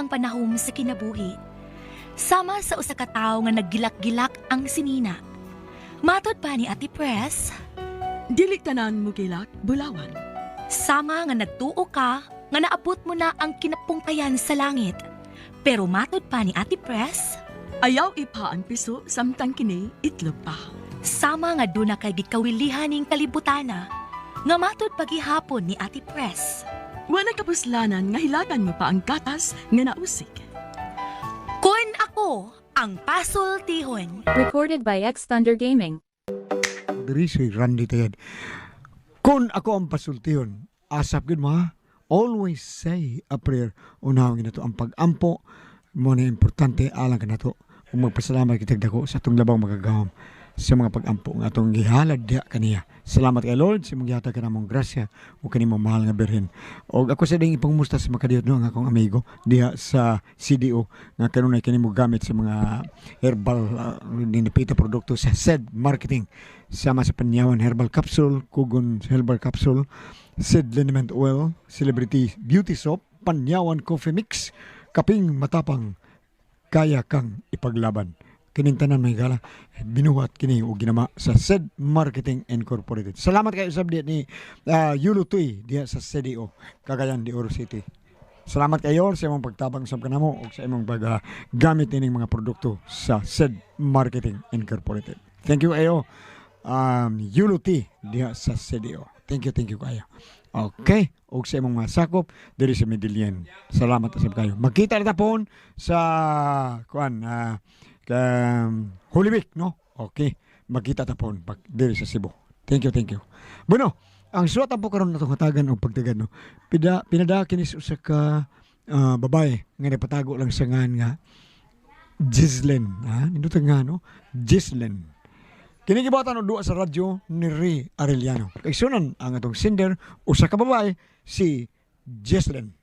ang panahom sa kinabuhi. Sama sa usa ka tawo nga naggilak-gilak ang sinina. Matod pa ni Ate Pres, Dili tanan mo gilak, bulawan. sama nga nagtuo ka nga naabot mo na ang kinapungkayan sa langit. Pero matod pa ni Ate Pres, Ayaw ipa ang piso samtang kini itlog pa. sama nga duna kay gikawilihan ning kalibutana nga matod pagihapon ni Ate Pres. Wala kapuslanan nga hilakan mo pa ang gatas nga nausik. Kun ako ang pasultihon. Recorded by X Thunder Gaming. Diri si Randy Tayad. Kung ako ang pasultihon, asap gud mo ha. Always say a prayer. Unahon gid nato ang pag-ampo mo na importante alang kanato. Ug magpasalamat kitag dako sa atong labang magagahom sa mga pag-ampo nga atong gihalad diha kaniya. Salamat kay Lord sa imong gihatag kanamong grasya ug kanimong mahal nga birhen. Og ako sa ding ipangumusta sa makadiyot no ang akong amigo diha sa CDO nga kanunay kini mo gamit sa mga herbal dinipita produkto sa SED Marketing sama sa Panyawan Herbal Capsule, Kugon Herbal Capsule, Sid Liniment Oil, Celebrity Beauty Soap, Panyawan Coffee Mix, Kaping Matapang, Kaya Kang Ipaglaban. Kining tanan may gala, binuhat kini og ginama sa SED Marketing Incorporated. Salamat kayo sab diha ni Yulo Tuy diha sa CDO, Cagayan de Oro City. Salamat kayo sa imong pagtabang sa kanamo ug sa imong paggamit nining mga produkto sa SED Marketing Incorporated. Thank you kayo. Yulo T diha sa CDO. Thank you kayo. Okay, ug sa imong mga sakop diri sa Medellin. Salamat usab kayo. Magkita na tapon sa kuan Holy Week, no? Okay. Magkita tapon pag diri sa Cebu. Thank you, thank you. Bueno, ang suwat po karon natong hatagan og pagtagan no. Pinada kini sa usa ka babae nga nagpatago lang sa ngan nga Gislen, ha? Nindot nga no? Gislen. Kini gibuhatan og duwa sa radyo ni Ray Arellano. Kay sunan ang atong sender usa ka babae si Gislen.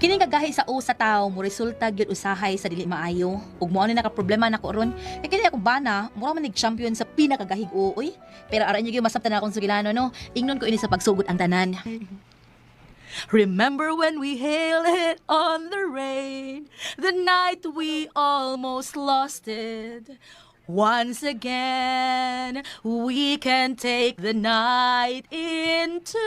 Kining kagahi sa o sa tao mo resulta gyud usahay sa dili maayo ug mao ni nakaproblema nako ron kay kini akong bana mura man nig champion sa pinakagahig uoy, pero aran niyo gyud masabtan na akong sugilano no, ingnon ko ini sa pagsugot ang tanan. Remember when we hailed it on the rain, the night we almost lost it. Once again, we can take the night into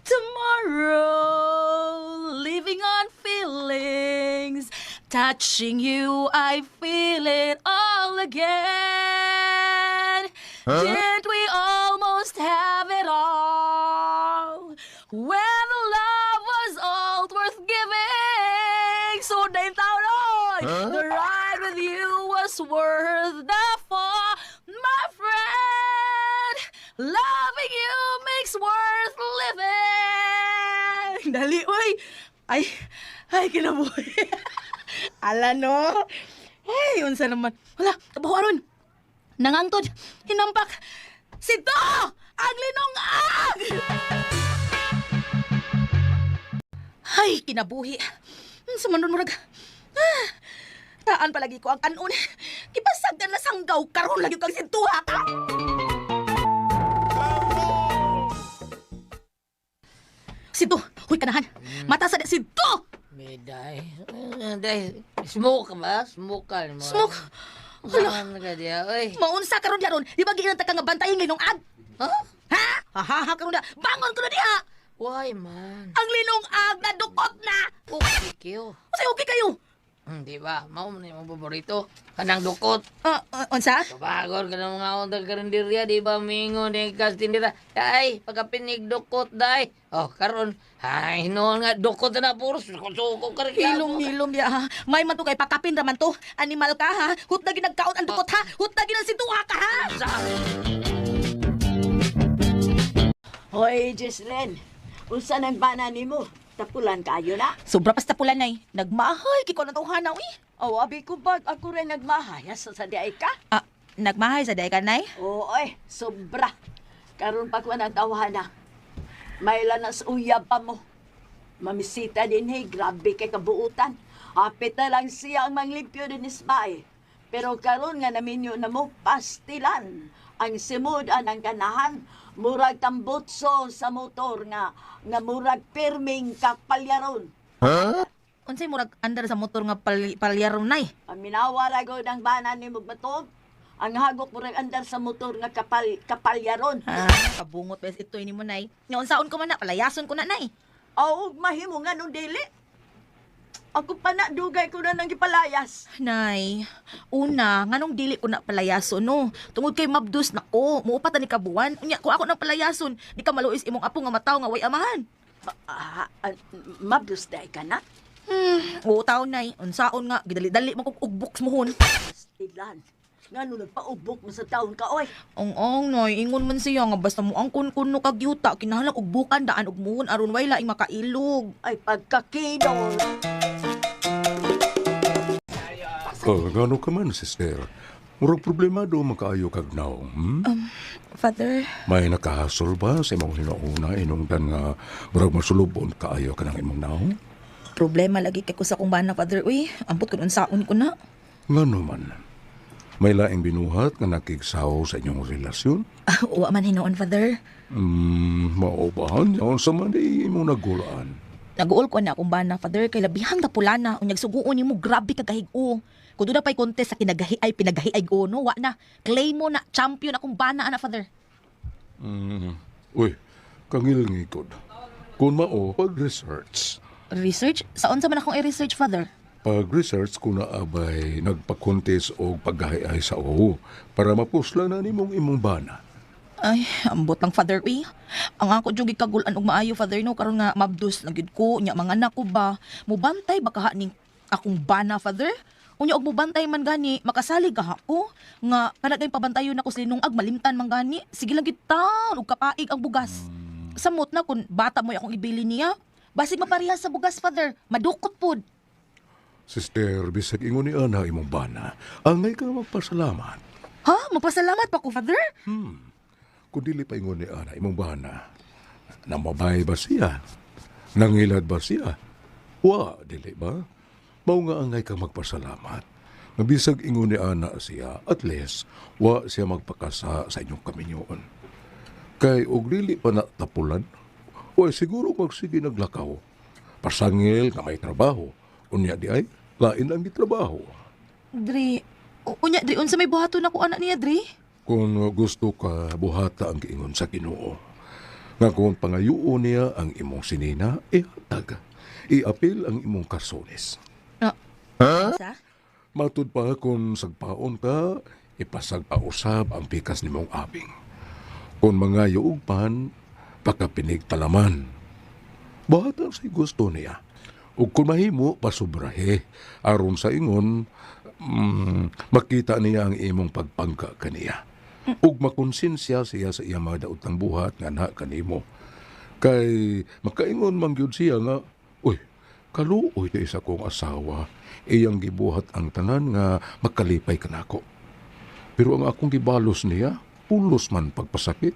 tomorrow, living on feelings. Touching you, I feel it all again. Didn't we almost have it all? When the love was all worth giving. So dahil taon, oy! The ride with you was worth the fall, my friend. Loving you makes worth living. Dali, oy! Ay, ay, kinabuhi. Ala, no? Hey, unsa naman. Wala, tabaho aron. Nangangtod, hinampak. Sito! Ang linong-ag! Ay, kinabuhi. Sa manon murag. Ah, taan palagi ko ang kanon. Kipasagdan na sanggaw karon lagi kang sintuha ka. Sinto, huy kanahan. Mata sa sinto. May day. Day, smoke ka ba? Smoke ka. Mo. Smoke. Hala. Ka diya, oy. Maunsa karon diha ron. Di ba giingon ta ka nga bantayin linong ag? Huh? Ha? Ha ha karon diha. Bangon ko na diha. Why man? Ang linong ag nadukot na. Okay, kayo. Unsay okay kayo? Di ba? Mao man yung paborito. Kanang dukot. Unsa? Kabagor ka ng mga ondang karinderya, di ba? Mingon ni kastindira. Day, pagkapinig dukot, day. Oh, karon ay, noon nga, dukot na puro. Suko ka rin. Hilom-hilom diha ha. May man to kay pakapin raman to. Animal ka ha. Hut na ginagkaon ang dukot ha. Hut na ginagsintuha ka ha. Hoy, Jeslen. Unsa nang bana nimo? Tapulan kayo na? Sobra pas tapulan nay. Nagmahay kay ko na tawhana uy. Oh, abi ko ba ako rin nagmahay sa diay ka? Ah, nagmahay sa day ka nay? Oo, ay, sobra. Karon pa ko nang tawhana. May lanas uyab pa mo. Mamisita din hey, grabe kay kabuutan. Hapit na lang siya ang manglimpyo din isbay. Pero karon nga naminyo na mo pastilan. Ang simud-an ang ganahan, murag tambutso sa motor nga nga murag pirming kapalyaron. Unsay murag andar sa motor nga palyaron nay? Paminawa ra gud ang bana ni mugmatog. Ang hagok murag andar sa motor nga kapalyaron. Ah, kabungot bes ito ini mo nay. Nya unsaon ko man na palayason ko na nay. Aw, mahimo nga nung dili. Ako pa na, dugay ko na nang gipalayas. Nay, una, nganong dili ko na palayason no. Tungod kay mabdus nako, muupat na ni kabuan. Unya ko ako nang palayason, di ka maluis imong apo nga mataw nga way amahan. Ah, ah, mabdus day ka na. Oo taon nay, unsaon nga gidali-dali man kog ugboks mohon. Pastilan. Nga nung nagpaubok mo sa taon ka, oy. Ong-ong nay, ingon man siya nga basta mo angkon kuno kag yuta kinahanglan og bukan daan og muhon aron way laing makailog. Ay, pagkakidol. Oh, ngano ka man, sister? Murag problemado makaayo kag naong, hmm? Father, May nakahasol ba sa imong hinauna inungdan nga murag masulubon kaayo ka ng imong naong? problema lagi kay ko sa kong bana, Father. Uy, ambot kun unsaon ko na. Ngano man? May laing binuhat nga nakigsaw sa inyong relasyon? Ah, uwa man hinuon, Father. Mao ba? Unsa man di imong nagulaan? Naguol ko na akong bana, Father, kay labihang tapulana. Unyag suguon nimo grabe ka gahig-o. Kung doon na pa'y contest sa kinagahi ay pinagahi ay go, no? Wa na. Claim mo na champion akong bana, ana, Father. Uy, kangil ngikod. Kung mao, pag-research. Research? Sa unsa man akong i-research, Father? Pag-research kung naabay nagpa-contest o paggahi sa oo para mapusla na nimong imong bana. Ay, ambot lang, Father, uy. Ang ako jud gikagulan og maayo, Father, no? Karon nga mabdus na gyud ko, nya mga anak ko ba? Mubantay ba kaha ning akong bana, Father? Unya og mubantay man gani, makasalig ka ko nga kanagay pabantayon ako sa linungag malimtan man gani. Sige lang gyud taon og kapaig ang bugas. Samot na kung bata mo'y akong ibili niya. Basig maparehas sa bugas, Father. Madukot pod. Sister, bisag ingon ni Ana imong bana, angay ka magpasalamat. Ha? Magpasalamat pa ko, Father? Kung dili pa ingon ni Ana imong bana, namabay ba siya? Nangilad ba siya? Wa, dili ba? Mao nga angay ka magpasalamat. Nga bisag ingon ni Ana siya, at least, wa siya magpakasa sa inyong kaminyoon. Kay og dili pa na tapulan, wa siguro magsige naglakaw. Pasangil nga may trabaho. Unya di ay, lain ang gitrabaho. Dre, unya, Dre, unsa may buhaton ako anak niya, Dre? Kung gusto ka, buhata ang giingon sa Ginoo. Nga kung pangayuon niya ang imong sinina, ihatag. Iapil ang imong karsones. No. Huh? Sa? Matud pa kung sagpaon ka, ipasagpausab ang pikas nimong abing. Kung mga yuugpan, pakapinig talaman. Buhata sa gusto niya. Ug kung mahimo, pasubrahe. Aron sa ingon, makita niya ang imong pagpangka kaniya. Ug makonsensya siya sa iyang mga daotang buhat nga na kanimo. Kay makaingon man gyud siya nga, uy, kaluoy di sa kong asawa. Iyang gibuhat ang tanan nga makalipay kanako. Pero ang akong gibalos niya, pulos man pagpasakit.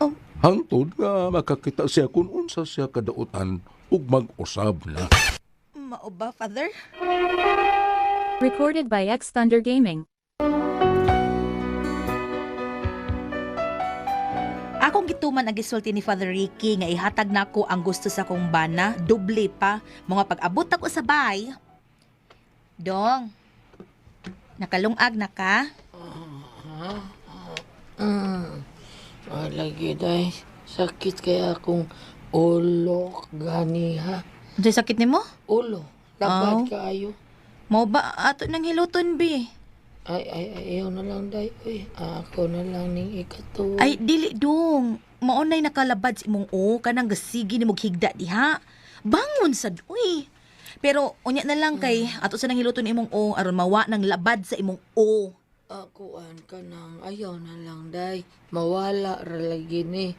Oh. Hangtod nga makakita siya kung unsa siya kadautan ug mag-usab na. Mao ba, Father? Recorded by X Thunder Gaming. Akong gituman ang gisulti ni Father Ricky nga ihatag nako ang gusto sa kong bana, doble pa, mga pag-abot ako sa bay. Dong, nakalungag na ka? Ay, lagi day. Sakit kaya akong ulo gani ha. Unsay sakit nimo? Ulo. Labad Aw. kaayo. Mao ba ato nang hiluton bi? Ay, ay, ay, ayaw na lang day. Uy, ako na lang ning ikatuwa. Ay dili dong. Mao nay nakalabad sa imong o kanang gasigi nimo higda diha. Bangon sad uy. Pero unya na lang kay ato sa nang hiluton imong o aron mawa nang labad sa imong o. Akuan ka nang ayaw na lang day. Mawala ra lagi ni.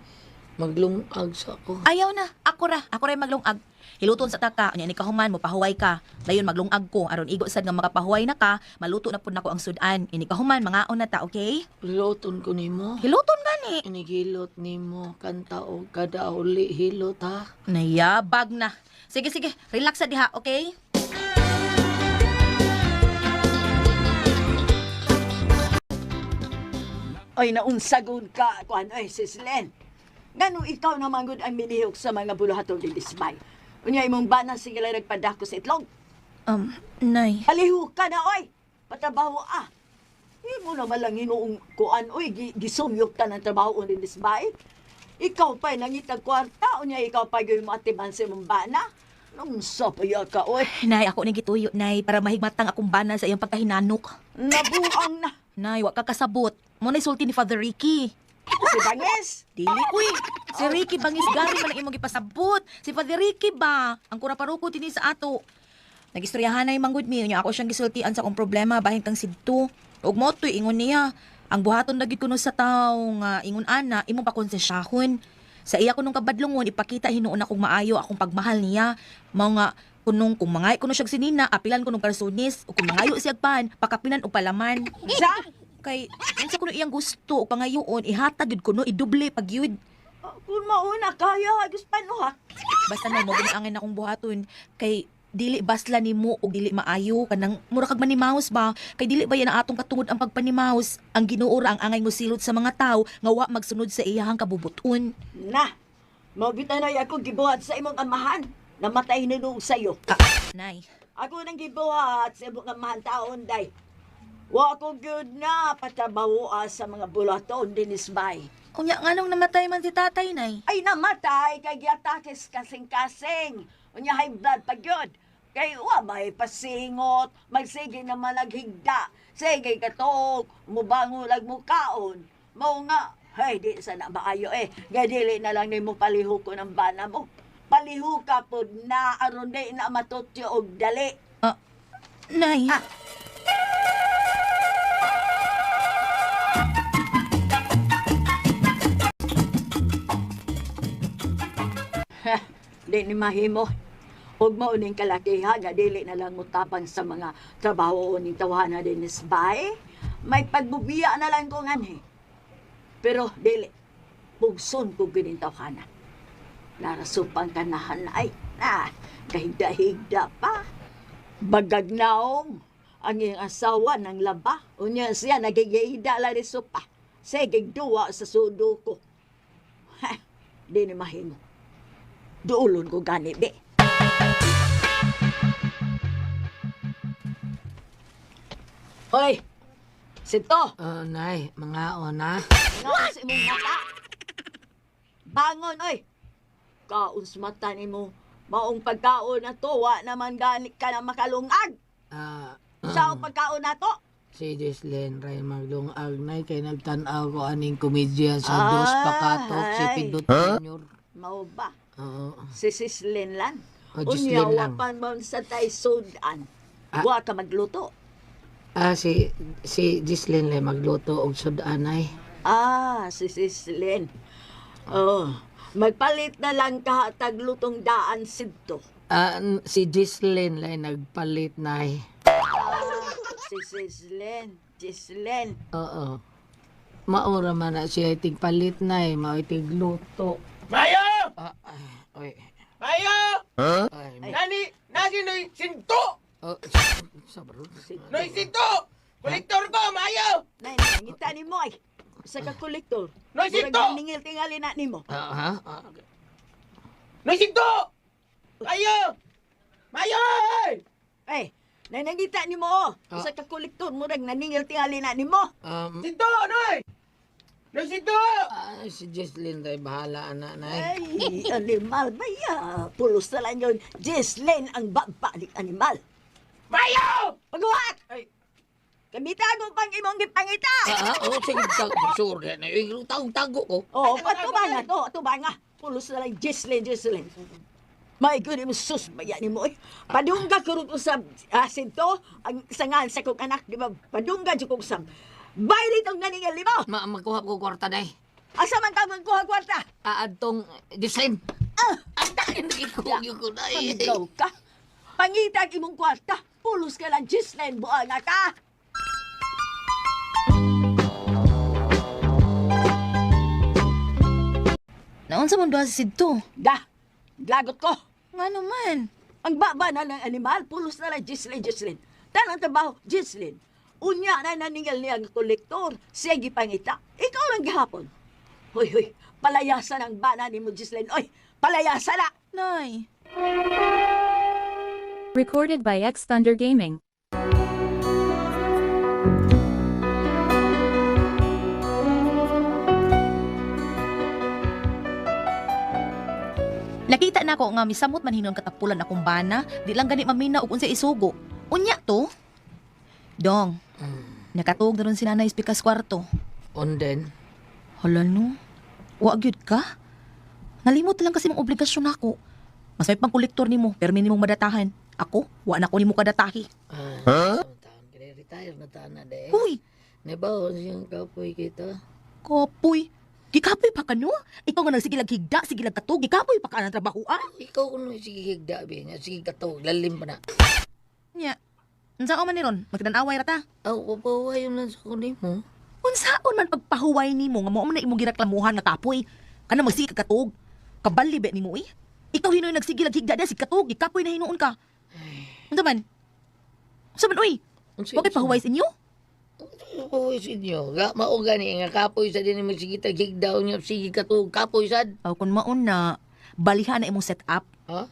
Maglungag sa ko. Ayaw na, ako ra, ako ra maglungag. Hiluton sa taka, unya ni kahuman mo pahuway ka. Dayon maglungag ko aron igo sad nga makapahuway na ka, maluto na pud nako ang sudan. Ini kahuman mangaon na ta, okay? Hiluton ko nimo. Hiluton gani. Inigilot nimo kanta og kada uli hilot ha. Nayabag na. Sige sige, relax sa diha, okay? Oy, naunsagon ka, kuan, oy, sis Len. Ngano ikaw naman gud ang minihok sa mga buluhaton din dismay. Unya imong bana sige lang nagpadako sa itlog. Nay. Aliho ka na, oy! Patrabaho ah! Imo naman lang hinuong kuan, oy, gisumyok ka ng trabaho din dismay. Ikaw pa'y nangitag kwarta, unya ikaw pa'y gawin mo atiman sa imong bana. Nung pa ya ka, oy. Nay, ako ning gituyo, nay, para mahigmatang akong bana sa iyang pagkahinanok. Nabuang na. Nay, wa ka kasabot. Mo na sulti ni Father Ricky. Si Bangis! Dili, uy. Si Ricky bangis gari man ang imong gipasabot. Si Father Ricky ba? Ang kura-paruko dinhi sa ato. Nagistoryahan ay manggod mi unya ako siyang gisultian sa akong problema bahin kang sidto. Ug mo to'y ingon niya. Ang buhaton na gid kuno sa tawo nga ingon ana imong pakonsesyahon. Sa iya kunong kabadlongon ipakita hinuon akong maayo akong pagmahal niya. Mao nga kunong kung mangay kuno siya sinina apilan kunong personis ug kung mangayo siya pan pakapinan og palaman. Sa? Kay unsa kuno iyang gusto ug pangayoon ihatag gid kuno idoble pag yun. Kung mauna kaya, gusto no ha? Basta na mo angin akong buhaton kay dili basla nimo og dili maayo kanang mura kag manimaos ba kay dili ba yan ang atong katungod ang pagpanimaos ang Ginoo ra ang angay mo silot sa mga tawo nga wa magsunod sa iyahang kabubuton. Na, mabita na ako gibuhat sa imong amahan. Namatay ni sa'yo. Ah, nay. Ako nang gibuhat sa imong amahan taon, day. Wa ko gyud na patrabahoa sa mga bulaton dinis bay. Unya nganong namatay man si tatay, nay? Ay namatay kay giatakes kasing-kasing. Unya high blood pa gyud. Kay wa may pasingot, magsige naman naghigda. Sige katuog, mubango lag mukaon. Mao nga, hey, di sana maayo eh. Gadili na lang nimo palihok ko ng bana mo. Palihok ka pod na aron di na matutyo og dali. Nay. Di ni mahimo. Ug mao ning kalakihan nga dili na lang mutapang sa mga trabaho ning tawhana dinis bay. May pagbubiya na lang ko nganhi. Pero dili pugson ko gining tawhana. Narasupang kanahan ay na kahigda-higda pa. Bagagnaong ang iyang asawa ng laba. Unya siya nagigihida lang ni sopa. Sige duwa sa sudo ko. Ha, di ni mahimo. Duulon ko gani, be. Hoy! Sito! Oh, nay, mangaon ha. Nga sa imong mata. Bangon, oy! Kaon sa mata nimo. Maong pagkaon na to, wa naman gani ka na makalungag. Ah, Sa pagkaon na to. si Jeslen Ray maglungag nay kay nagtan-aw ko aning komedya sa Dos Pakatok si Ay. Pindot Junior. Mao ba? Oo. Si Sislin lang. Oh, Gislin Unya, lang. wa pa man sa tay sudan. Ah. Wa ka magluto. Ah, si si Jeslen lay magluto og sudan ay. Ah, si Sislin. Oh, magpalit na lang ka taglutong daan sidto. Ah, si Jeslen lay nagpalit nay. Si Sislin, Sislin. Oo. Maura man na siya itig palit nay, mao itig luto. Mayo! Ah, ay, oy. Mayo! Ay, Nani, nasi noy sinto! oh, sabro. Noy sinto! Kolektor ko, Mayo! Nay, nay, ngita ni mo ay. Sa ka kolektor. Noy Murag sinto! Ningil tingali na nimo. Ah, ha? Ah, Noy sinto! Mayo! Mayo! Eh, nay nangita nimo oh. Ah. Sa ka kolektor murag naningil tingali na nimo. Sinto, Noy! Noy sinto! Ah, si Jeslen day bahala ana nay. Ay, animal ba ya? Pulos na lang yun. Jeslen ang babalik animal. Mayo! Paghuhat! Ay. Kamita ko pang imong gipangita. Ah, oh, sige, sorry na. Tagong-tago ko. Oo, oh, patubang nga to, atubang nga. Pulos na lang, Jeslen, Jeslen. May good mo sus, baya ni mo. Eh. Padungga ko rin usab, sinto, ang sangan sa kong anak, di ba? Padungga dyan kong usab. Baylit ang naningal mo. Magkuha ko kwarta day. Asa man ka magkuha kwarta? Aadtong Gislin. Ah! Ang ko ko na. Pamigaw ka. Pangita ang imong kwarta. Pulos ka lang, Gislin, buanga ka. Naunsa man duha si Sidto? Da, lagot ko. Nga naman. Ang baba na ng animal, pulos na lang, Gislin, Gislin. Tanang trabaho, Gislin. Unya na naningal niya ang kolektor, siya gipangita. Ikaw lang gihapon. Hoy, hoy, palayasan ang bana ni mo, Gislin. Oy, palayasan na! Nay. Recorded by X Thunder Gaming. Nakita na ko nga misamot man hinon katapulan akong bana, di lang gani mamina og unsa isugo. Unya to. Dong. Nakatuog na ron si nanay sa pikas kwarto. Onden. Hala no. Wa gyud ka. Nalimot na lang kasi mong obligasyon nako. Mas may pangkolektor nimo, pero minimong madatahan. Ako, wa na ko nimo kadatahi. Ah, huh? Retire na taon na de. Uy, Nabaon siyang kapoy kita. kapoy. Gikapoy pa ka no? Ikaw nga nagsigilag higda, sigilag katog, gikapoy pa ka ng trabaho ah. Ikaw kuno sige higda be, nga sige katog lalim pa na. Nya. Unsa man ni ron? Magtan-away ra ta. Aw, papawayon lang sa kunin mo. Unsaon man pagpahuway nimo nga mao man na imong gireklamuhan nga kapoy. Kana magsige ka katog. Kabali be nimo eh. Ikaw hinuon nagsigilag higda da sig katog, gikapoy na hinuon ka. Unsa man? Unsa man uy? Unsa Wa kay pahuway sa inyo? Pahuway sa inyo. Ga mao gani nga kapoy sa din mo sige tag higda unya sige katog kapoy sad. Aw kun maon na baliha na imong set up. Ha?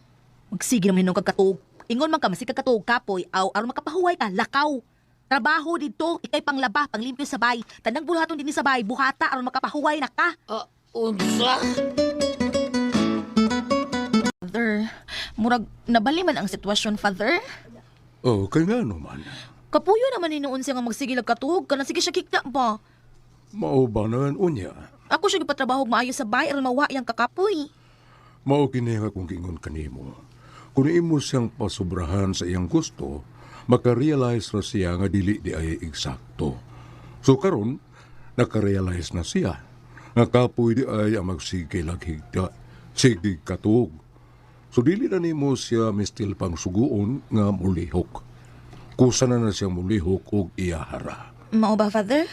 Magsige naman hinuon kag katog. Ingon man ka masig katog kapoy aw aron makapahuway ka lakaw. Trabaho didto, ikay panglaba, panglimpyo sa bay. Tanang buhaton dinhi sa bay, buhata aron makapahuway na ka. Ah, unsa? Father, murag nabali man ang sitwasyon, Father. Oh, kay nga naman. Kapuyo naman hinuon siya nga magsigilag katuog kana sige siya kikta ba. Mao ba na unya? Ako siya gipatrabaho og maayo sa bay aron mawa yang kakapoy. Mao kini nga kung giingon kanimo. Kung imo siyang pasubrahan sa iyang gusto, makarealize ra siya nga dili di ay eksakto. So karon, nakarealize na siya nga kapoy di ay ang magsige laghigda, sige katuog. So dili na nimo siya mistil pang suguon nga mulihok. Kusa na na siya mulihok og iyahara. Mao ba, Father?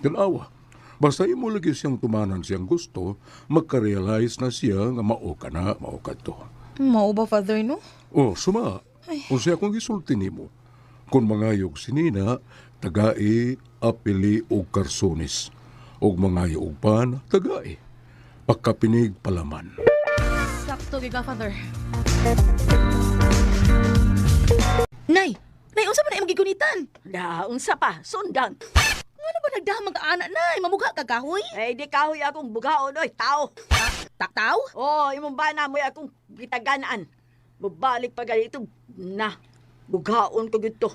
Tanawa. Basta imo lagi siyang tumanan siyang gusto, magka-realize na siya nga mao ka na, mao ka to. Mao ba, Father, no? Oh, suma. Kung siya akong gisulti nimo. Kung mangayog si Nina, tagai, apili og karsonis. Og mangayo og pan, tagai. Pagkapinig palaman. Sakto gyud ka, Father. Nay, nay unsa man na imong gigunitan? Da, unsa pa, sundan. Ngano ba nagdamag ka ana, nay? Mamugha ka kahoy? Eh, di kahoy akong bugaon, oy, tao. Taktaw? Oh, imong bana mo'y akong gitaganaan. Mubalik pa ganito, na, bugaon ko gito.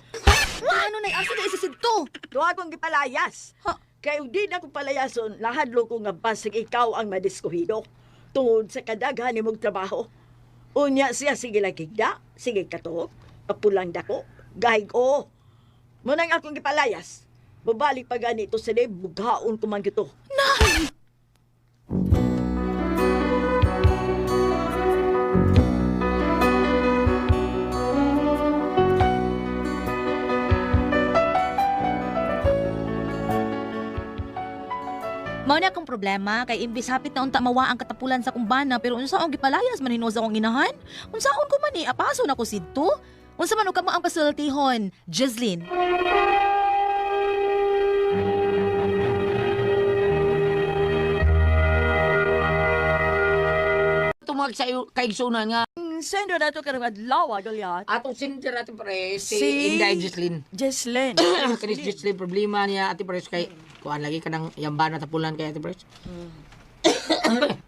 Ano nay asa na isisidto? Duha akong gipalayas. Ha? Kay di na ko palayason, nahadlo ko nga basig ikaw ang madiskuhido. Tungod sa kadaghan nimong trabaho. Unya siya sige lagigda, sige katuok, kapulang dako, gahig oo. Munang akong gipalayas. Mubalik pa ganito sa bughaon ko man gito. Nay! Mao na akong problema kay imbis hapit na unta mawa ang katapulan sa kumbana pero unsaon gipalayas man hinuos akong inahan? Unsaon ko man ni apaso na ko sidto? Unsa man og kamo ang pasultihon, Jislyn? Tumag sa iyo kaigsunan nga Sendo na to karong adlaw, Goliath. atong sinder ate pre si, Si- Inday Gislin. Jeslen. Kanis Gislin problema niya ate pre kay kuan lagi kanang yamba na tapulan kay ate pre.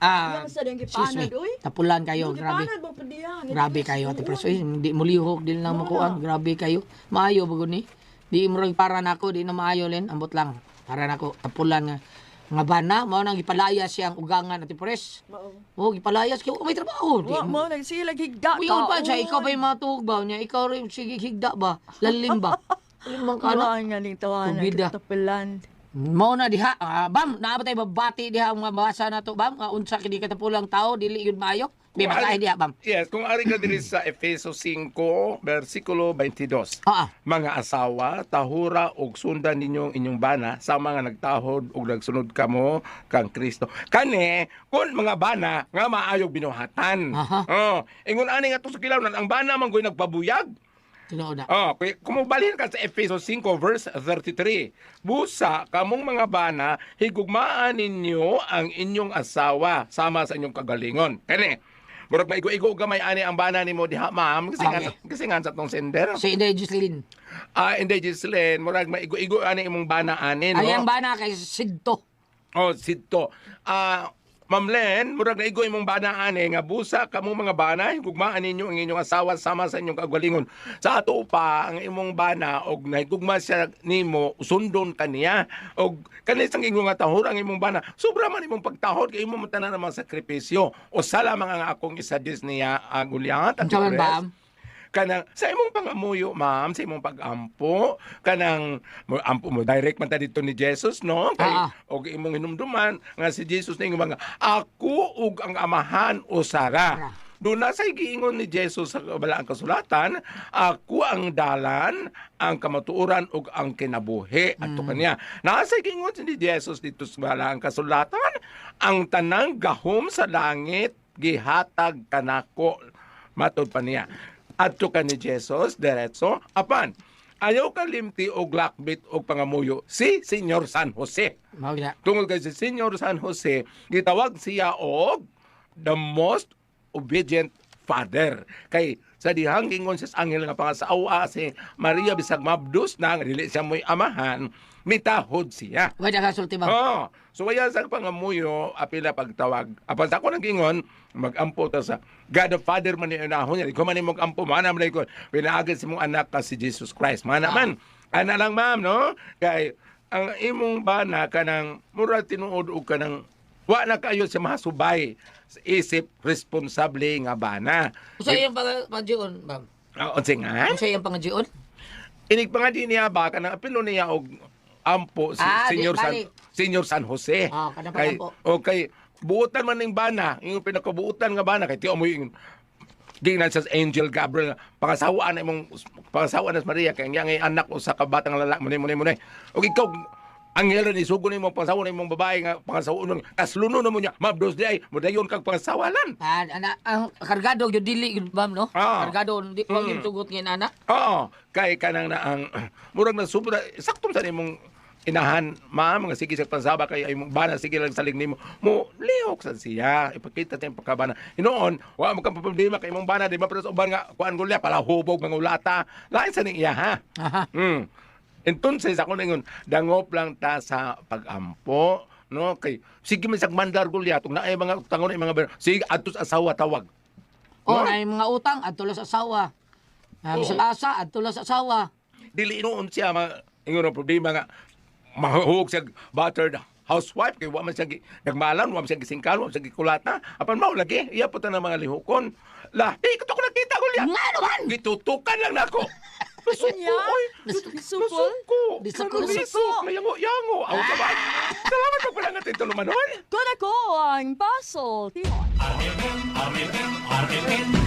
Ah, Sa diyang excuse me. gipanad, uy. Tapulan kayo, grabe. Gipanad mo pa diya. Grabe kayo ate Pres. Uy, hindi mo lihok din lang makuan. Grabe kayo. Maayo bago ni. Di mo rin para nako, di na maayo len. Ambot lang. Para nako tapulan nga nga bana mao nang gipalayas siyang ugangan ate Pres. Oh, gipalayas kay may trabaho. Di Wa mo nagsilag higda Uy, pa siya, ikaw ba yung mga tuhog ba? Niya, ikaw rin, sige, higda ba? Lalim ba? Lalim man ka na. Kuhaan nga ning tawanan Kubida. katapulan. Mao na diha. Ah, bam, naa ba tayo babati diha ang mga basa na to, bam? Nga unsa kini katapulang tao dili yun maayo. May basahin diha, bam. Yes, kung ari ka diri sa Efeso 5, versikulo 22. Ah, ah. Mga asawa, tahura og sundan ninyo ang inyong bana sa mga nagtahod og nagsunod kamo kang Kristo. Kani, kun mga bana nga maayog binuhatan. Aha. Oh, ingon ani nga to sa kilawnan ang bana man goy nagpabuyag. Tinuod na. Oh, kung mobalhin ka sa Efeso 5 verse 33. Busa kamong mga bana, higugmaan ninyo ang inyong asawa sama sa inyong kagalingon. Kani, murag maigo-igo gamay ani ang bana nimo diha, ma'am, kasi nga Okay. kasi nga sa tong sender. Si Inday Jocelyn. Ah, hindi Gislin, murag maigo-igo ani imong bana ani, no? Ay, ang bana kay Sidto. Oh, sidto. Ah, Ma'am Len, murag naigo imong bana ani nga busa kamo mga bana, higugmaan ninyo ang inyong asawa sama sa inyong kagalingon. Sa ato pa ang imong bana og nahigugma siya nimo, sundon kaniya og kani sang ingon nga tahor ang imong bana. Sobra man imong pagtahod kay imo man tanan ang mga sakripisyo. Usa lamang ang akong isuggest niya, Gulyat, at Unsa man, Chris. bam? Kanang sa imong pangamuyo, ma'am, sa imong pagampo, kanang mo ampo mo direct man ta dito ni Jesus, no? Kay Ah. og imong hinumduman nga si Jesus na mga ako ug ang amahan usara. Doon na sa giingon ni Jesus sa balaang kasulatan, ako ang dalan, ang kamatuoran ug ang kinabuhi adto kaniya. Nasa giingon ni Jesus dito sa balaang kasulatan, ang tanang gahom sa langit gihatag kanako matod pa niya. Adto ka ni Jesus, diretso, apan, ayaw ka limti og lakbit og pangamuyo si Senyor San Jose. Mao gina. Tungod kay si Senyor San Jose, gitawag siya og the most obedient father. Kay sa dihang gingon sa anghel nga pangasawa si Maria bisag mabdus na nga dili siya mo'y amahan, mitahod siya. Wala ka sulti, bam. Oh, so waya sa pangamuyo apila pagtawag. Apan sa ako nag-ingon, magampo ta sa God the Father man ni unahon niya. Ikaw man ni magampo, mana man ko. Pinaagad si mong anak ka si Jesus Christ. Mana man. Ana lang ma'am, no? Kay ang imong bana kanang mura tinuod og kanang wa na kayo sa mahasubay sa isip responsable nga bana. Unsa iyang pangajion, bam? Ah, unsa nga? Unsa iyang pangajion? Inig pa nga di niya ba kanang apilo niya og ampo si Ah, di, Senyor San bali. Senyor San Jose. Ah, kanang kay pag-ampo. okay, buotan man ning bana, yung pinakabuotan nga bana kay tiyo mo yung gingnan sa Angel Gabriel pangasawaan na imong pangasawaan na si Maria kay ang iyang anak usa ka batang lalaki mo ni mo ni mo ni. Og ikaw anghel ni sugo nimo pangasawa nimo babae nga pangasawon kasluno na mo niya mabdos di ay modayon kag pangasawalan. Ah, ana, ang kargado gyud dili gyud bam, no? Ah. Kargado di wa gyud tugot ngayon ana. Oo, kay kanang na ang murag na sobra sakto sa nimong inahan ma'am nga sige sa pansaba kay imong bana sige lang salig nimo mo lihok sa siya ipakita sa imong pagkabana hinoon wa mo kang problema kay imong bana di ba pero sa uban nga kuan gulya pala hubog mga ulata lain sa ning iya ha. Aha. Entonces ako ningon dangop lang ta sa pagampo no kay sige man sag mandar gulya tung naay mga utangon ay mga sige adto sa asawa tawag. Oh, No? na yung mga utang adto lang sa asawa. Ah, bisag asa adto lang sa asawa. Dili noon siya ma ingon ang problema nga mahuhog siya battered housewife kay wa man siya nagmalan wa man siya gisingkan wa man siya gikulata apan mao lagi iya po tanang mga lihokon la di ko to ko nakita gulya Ngano man? gitutukan lang nako. Nasuko, oy. Supol? Nasuko. Nasuko. Nasuko. Mayango-yango. Aw, salamat. Salamat pa pala natin tulumanon. Kun ako ang Baso Tihon. RMN, RMN, RMN.